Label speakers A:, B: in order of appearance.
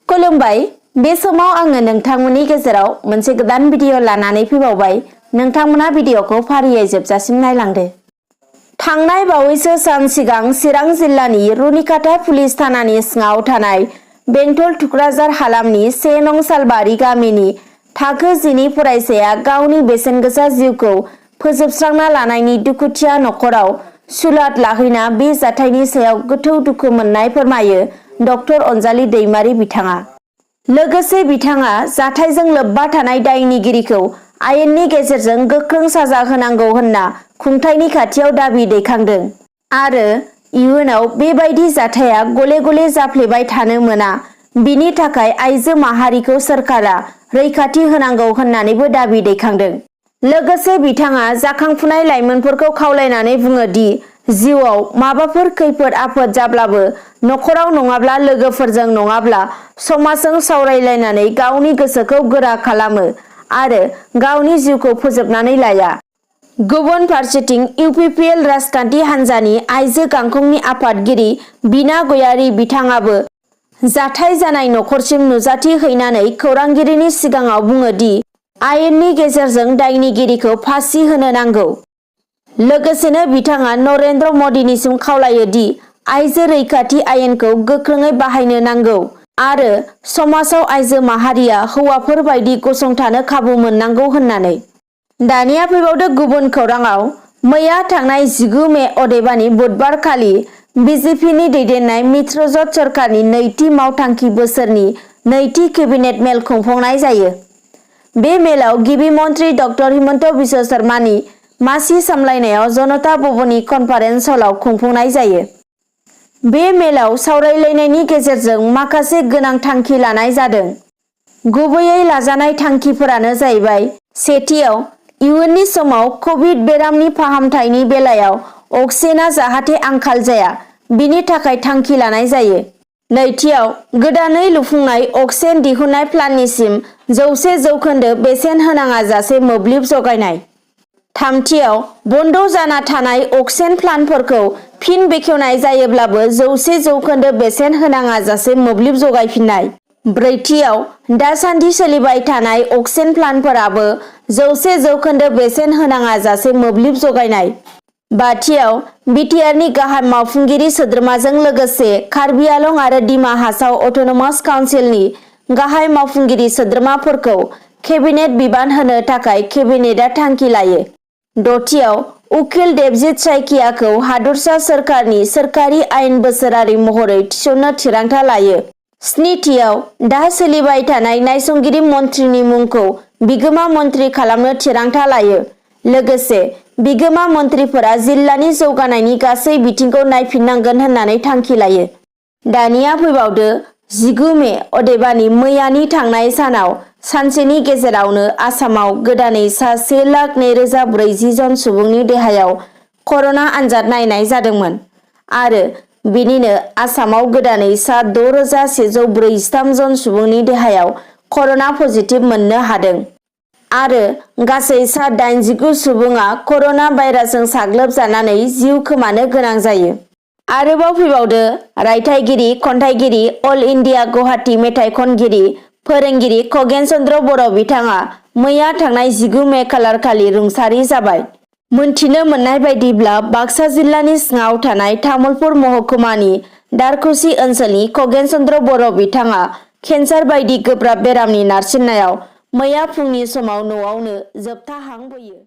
A: खुलुमबाय बे समाव आङो नोंथांमोननि गेजेराव मोनसे गोदान भिडिअ लानानै फैबावबाय। नोंथांमोना भिडिअखौ फारियै जोबजासिम नायलांदो। थांनाय बावैसो सान सिगां चिरां जिल्लानि रुनिकाटा पुलिस थानानि सिङाव थानाय बेंटल थुक्राझार हालामनि 1 नं सालबारि गामिनि थाखो 10नि फरायसाया गावनि बेसेनगोसा जिउखौ फोजोबस्रांना लानायनि दुखुथिया नखराव सुलाद लाहैना बे जाथायनि सायाव गोथौ दुखु मोननाय फोरमायो डक्टर अनजालि दैमारि बिथाङा। लोगोसे बिथाङा जाथायजों लोब्बा थानाय दायनिगिरिखौ आयेननि गेजेरजों गोख्रों साजा होनांगौ होनना खुंथायनि खाथियाव दाबि दैखांदों आरो इयुनाव बेबायदि जाथाया गले गले जाफ्लेबाय थानो मोना, बिनि थाखाय आइजो माहारिखौ सोरखारा रैखाथि होनांगौ होननानैबो दाबि दैखांदों। लोगोसे बिथाङा जाखांफुनाय लाइमोनफोरखौ खावलायनानै बुङो दि जिउआव माबाफोर खैफोद आफोद जाब्लाबो नखराव नङाब्ला लोगोफोरजों नङाब्ला समाजजों सावरायलायनानै गावनि गोसोखौ गोरा खालामो आरो गावनि जिउखौ फोजोबनानै लाया। गुबुन फारसेथिं इउपिपिएल राजखान्थि हान्जानि आइजो गांखंनि आफादगिरि बिना गयारी बिथाङाबो जाथाय जानाय नखरसिम नुजाथि हैनानै खौरांगिरिनि सिगाङाव बुङो दि आयेननि गेजेरजों दायनिगिरिखौ फासि होनो नांगौ। लोगोसेनो बिथाङा नरेन्द्र मदिनिसिम खावलायो दि आइजो रैखाथि आयेनखौ गोख्रोङै बाहायनो नांगौ आरो समाजाव आइजो माहारिया हौवाफोर बायदि गसंथानो खाबु मोननांगौ होननानै। दानिया फैबावदो गुबुन खौराङाव। मैया थांनाय 19 मे अदेबानि बुधबार खालि बिजेपिनि दैदेननाय मित्रजोट सरकारनि नैथि मावथांखि बोसोरनि नैथि केबिनेट मेल खुंफुंनाय जायो। बे मेलाव गिबि मन्त्रि डक्टर हिमन्त बिश्व शर्मानि मासि सामलायनायाव जनता भवननि कनफारेन्स हलाव खुंफुंनाय जायो। बे मेलाव सावरायलायनायनि गेजेरजों माखासे गोनां थांखि लानाय जादों। गुबैयै लाजानाय थांखिफोरानो जाहैबाय, सेथियाव इयुननि समाव कभिड बेरामनि फाहामथायनि बेलायाव अक्सिजेना जाहाथे आंखाल जाया, बिनि थाखाय थांखि लानाय जायो। नैथियाव गोदानै लुफुंनाय अक्सिजेन दिहुननाय प्लान्टनिसिम 100% बेसेन होनाङा जासे मोब्लिब जगायनाय। थामथियाव बन्द जाना थानाय अक्सिजेन प्लान्टफोरखौ फिन बेखेवनाय जायोब्लाबो 100% बेसेन होनाङा जासे मोब्लिब जगायफिननाय। ब्रैथियाव दासान्दि सोलिबाय थानाय अक्सिजेन प्लान्टफोराबो 100% बेसेन होनाङा जासे मोब्लिब जगायनाय। बाथियाव बिटिआरनि गाहाय मावफुंगिरि सोद्रोमाजों लोगोसे कार्बि आलं आरो डिमा हासाव अट'नमास काउन्सिलनि गाहाय मावफुंगिरि सोद्रोमाफोरखौ केबिनेट बिबान होनो थाखाय केबिनेटआ थांखि लायो। दथियाव उकिल देबजित सायखियाखौ हादरसा सोरखारनि सोरखारि आयेन बोसोरारि महरै थिसननो थिरांथा लायो। स्निथियाव दा सोलिबाय थानाय नायसंगिरि मन्थ्रिनि मुंखौ बिगोमा मन्थ्रि खालामनो थिरांथा लायो। लोगोसे बिगोमा मन्थ्रिफोरा जिल्लानि जौगानायनि गासै बिथिंखौ नायफिननांगोन होननानै थांखि लायो। दानिया फैबावदो 19 मे अदेबानि मैयानि थांनाय सानाव सानसेनि गेजेरावनो आसामाव गोदानै सा 1,02,040 जन सुबुंनि देहायाव कर'ना आनजाद नायनाय जादोंमोन आरो बिनिनो आसामाव गोदानै सा 6,143 जन सुबुंनि देहायाव कर'ना पजिटिभ मोननो हादों आरो गासै सा 89 सुबुङा कर'ना भाइरासजों साग्लोबजानानै जिउ खोमानो गोनां जायो। आरोबाव फैबावदो रायथाइगिरि, खन्थाइगिरि, अल इन्डिया गुवाहाटी मेथाइ खनगिरि, फोरोंगिरि खगेन चन्द्र बर' बिथाङा मैया थांनाय 19 मे खालारखालि रुंसारि जाबाय। मोनथिनो मोननाय बायदिब्ला बाक्सा जिल्लानि सिङाव थानाय तामुलपुर महकुमानि दारखुसि ओनसोलनि खगेन चन्द्र बर' बिथाङा केन्सार बायदि गोब्राब बेरामनि नारसिननायाव मैया फुंनि समाव न'आवनो जोबथा हां बोयो।